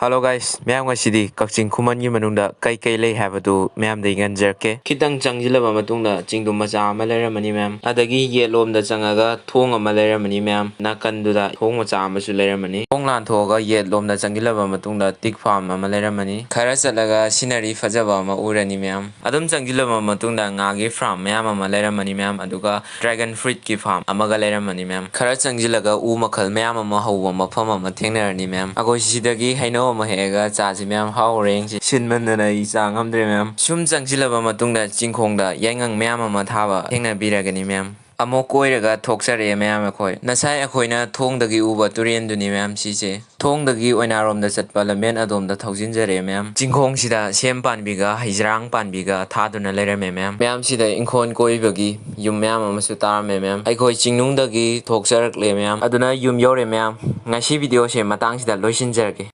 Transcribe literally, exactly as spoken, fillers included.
Hello guys, ꯃꯌꯥꯝ, ꯉꯁꯤꯗꯤ ꯀꯛꯆꯤꯡ ꯈꯨꯃꯟꯒꯤ ꯃꯅꯨꯡꯗ ꯀꯩ ꯀꯩ ꯂꯩ ꯍꯥꯏꯕꯗꯨ ꯃꯌꯥꯝꯗ ꯌꯦꯡꯍꯟꯖꯔꯛꯀꯦ꯫ ꯈꯤꯇꯪ ꯆꯪꯁꯤꯜꯂꯕ ꯃꯇꯨꯡꯗ ꯆꯤꯡꯗꯨꯝ ꯃꯆꯥ ꯑꯃ ꯂꯩꯔꯝꯃꯅꯤ ꯃꯌꯥꯝ꯫ ꯑꯗꯒꯤ ꯌꯦꯠꯂꯣꯝꯗ ꯆꯪꯉꯒ ꯊꯣꯡ ꯑꯃ ꯂꯩꯔꯝꯃꯅꯤ ꯃꯌꯥꯝ꯫ ꯅꯥꯀꯟꯗꯨꯗ ꯊꯣꯡ ꯃꯆꯥ ꯑꯃꯁꯨ ꯂꯩꯔꯝꯃꯅꯤ꯫ ꯊꯣꯡ ꯂꯥꯟꯊꯣꯛꯑꯒ ꯌꯦꯠꯂꯣꯝꯗ ꯆꯪꯁꯤꯜꯂꯕ ꯃꯇꯨꯡꯗ ꯇꯤꯛ ꯐꯥꯝ ꯑꯃ ꯂꯩꯔꯝꯃꯅꯤ꯫ ꯈꯔ ꯆꯠꯂꯒ ꯁꯤꯅꯔꯤ ꯐꯖꯕ ꯑꯃ ꯎꯔꯅꯤ ꯃꯌꯥꯝ꯫ ꯑꯗꯨꯝ ꯆꯪꯁꯤꯜꯂꯕ ꯃꯇꯨꯡꯗ ꯉꯥꯒꯤ ꯐꯥꯔꯝ ꯃꯌꯥꯝ ꯑꯃ ꯂꯩꯔꯝꯃꯅꯤ ꯃꯌꯥꯝ꯫ ꯑꯗꯨꯒ dragon fruit ꯀꯤ ꯐꯥꯔꯝ ꯑꯃꯒ ꯂꯩꯔꯝꯃꯅꯤ ꯃꯌꯥꯝ꯫ ꯈꯔ ꯆꯪꯁꯤꯜꯂꯒ ꯎ ꯃꯈꯜ ꯃꯌꯥꯝ ꯑꯃ ꯍꯧꯕ ꯃꯐꯝ ꯑꯃ ꯊꯦꯡꯅꯔꯅꯤ ꯃꯌꯥꯝ꯫ ꯑꯩꯈꯣꯏ ꯁꯤꯗꯒꯤ ꯍꯩꯅꯧ ꯑꯃ ꯍꯦꯛꯑꯒ ꯆꯥꯁꯤ ꯃꯌꯥꯝ, ꯍꯥꯎꯔꯦ ꯌꯦꯡꯁꯤ꯫ ꯁꯤꯟꯃꯟꯗꯅ ꯑꯩ ꯆꯥ ꯉꯝꯗ꯭ꯔꯦ ꯃꯌꯥꯝ꯫ ꯁꯨꯝ ꯆꯪꯁꯤꯜꯂꯕ ꯃꯇꯨꯡꯗ ꯆꯤꯡꯈꯣꯡꯗ ꯌꯥꯏꯉꯪ ꯃꯌꯥꯝ ꯑꯃ ꯊꯥꯕ ꯊꯦꯡꯅꯕꯤꯔꯒꯅꯤ ꯃꯌꯥꯝ꯫ ꯑꯃꯨꯛ ꯀꯣꯏꯔꯒ ꯊꯣꯛꯆꯔꯛꯑꯦ ꯃꯌꯥꯝ ꯑꯩꯈꯣꯏ꯫ ꯉꯁꯥꯏ ꯑꯩꯈꯣꯏꯅ ꯊꯣꯡꯗꯒꯤ ꯎꯕ ꯇꯨꯔꯦꯟꯗꯨꯅꯤ ꯃꯌꯥꯝ ꯁꯤꯁꯦ꯫ ꯊꯣꯡꯗꯒꯤ ꯑꯣꯏꯅꯥꯔꯣꯝꯗ ꯆꯠꯄ ꯂꯝꯕꯦꯟ ꯑꯗꯣꯝꯗ ꯊꯧꯖꯤꯟꯖꯔꯛꯑꯦ ꯃꯌꯥꯝ꯫ ꯆꯤꯡꯈꯣꯡꯁꯤꯗ ꯁꯦꯝ ꯄꯥꯟꯕꯤꯒ ꯍꯩꯖ꯭ꯔꯥꯡ ꯄꯥꯟꯕꯤꯒ ꯊꯥꯗꯨꯅ ꯂꯩꯔꯝꯃꯦ ꯃꯌꯥꯝ꯫ ꯃꯌꯥꯝꯁꯤꯗ ꯏꯪꯈꯣꯜ ꯀꯣꯏꯕꯒꯤ ꯌꯨꯝ ꯃꯌꯥꯝ ꯑꯃꯁꯨ ꯇꯥꯔꯝꯃꯦ ꯃꯌꯥꯝ꯫ ꯑꯩꯈꯣꯏ ꯆꯤꯡꯅꯨꯡꯗꯒꯤ ꯊꯣꯛꯆꯔꯛꯂꯦ ꯃꯌꯥꯝ꯫ ꯑꯗꯨꯅ ꯌꯨꯝ ꯌꯧꯔꯦ ꯃꯌꯥꯝ꯫ ꯉꯁꯤ video ꯁꯦ ꯃꯇꯥꯡꯁꯤꯗ ꯂꯣꯏꯁꯤꯟꯖꯔꯒꯦ꯫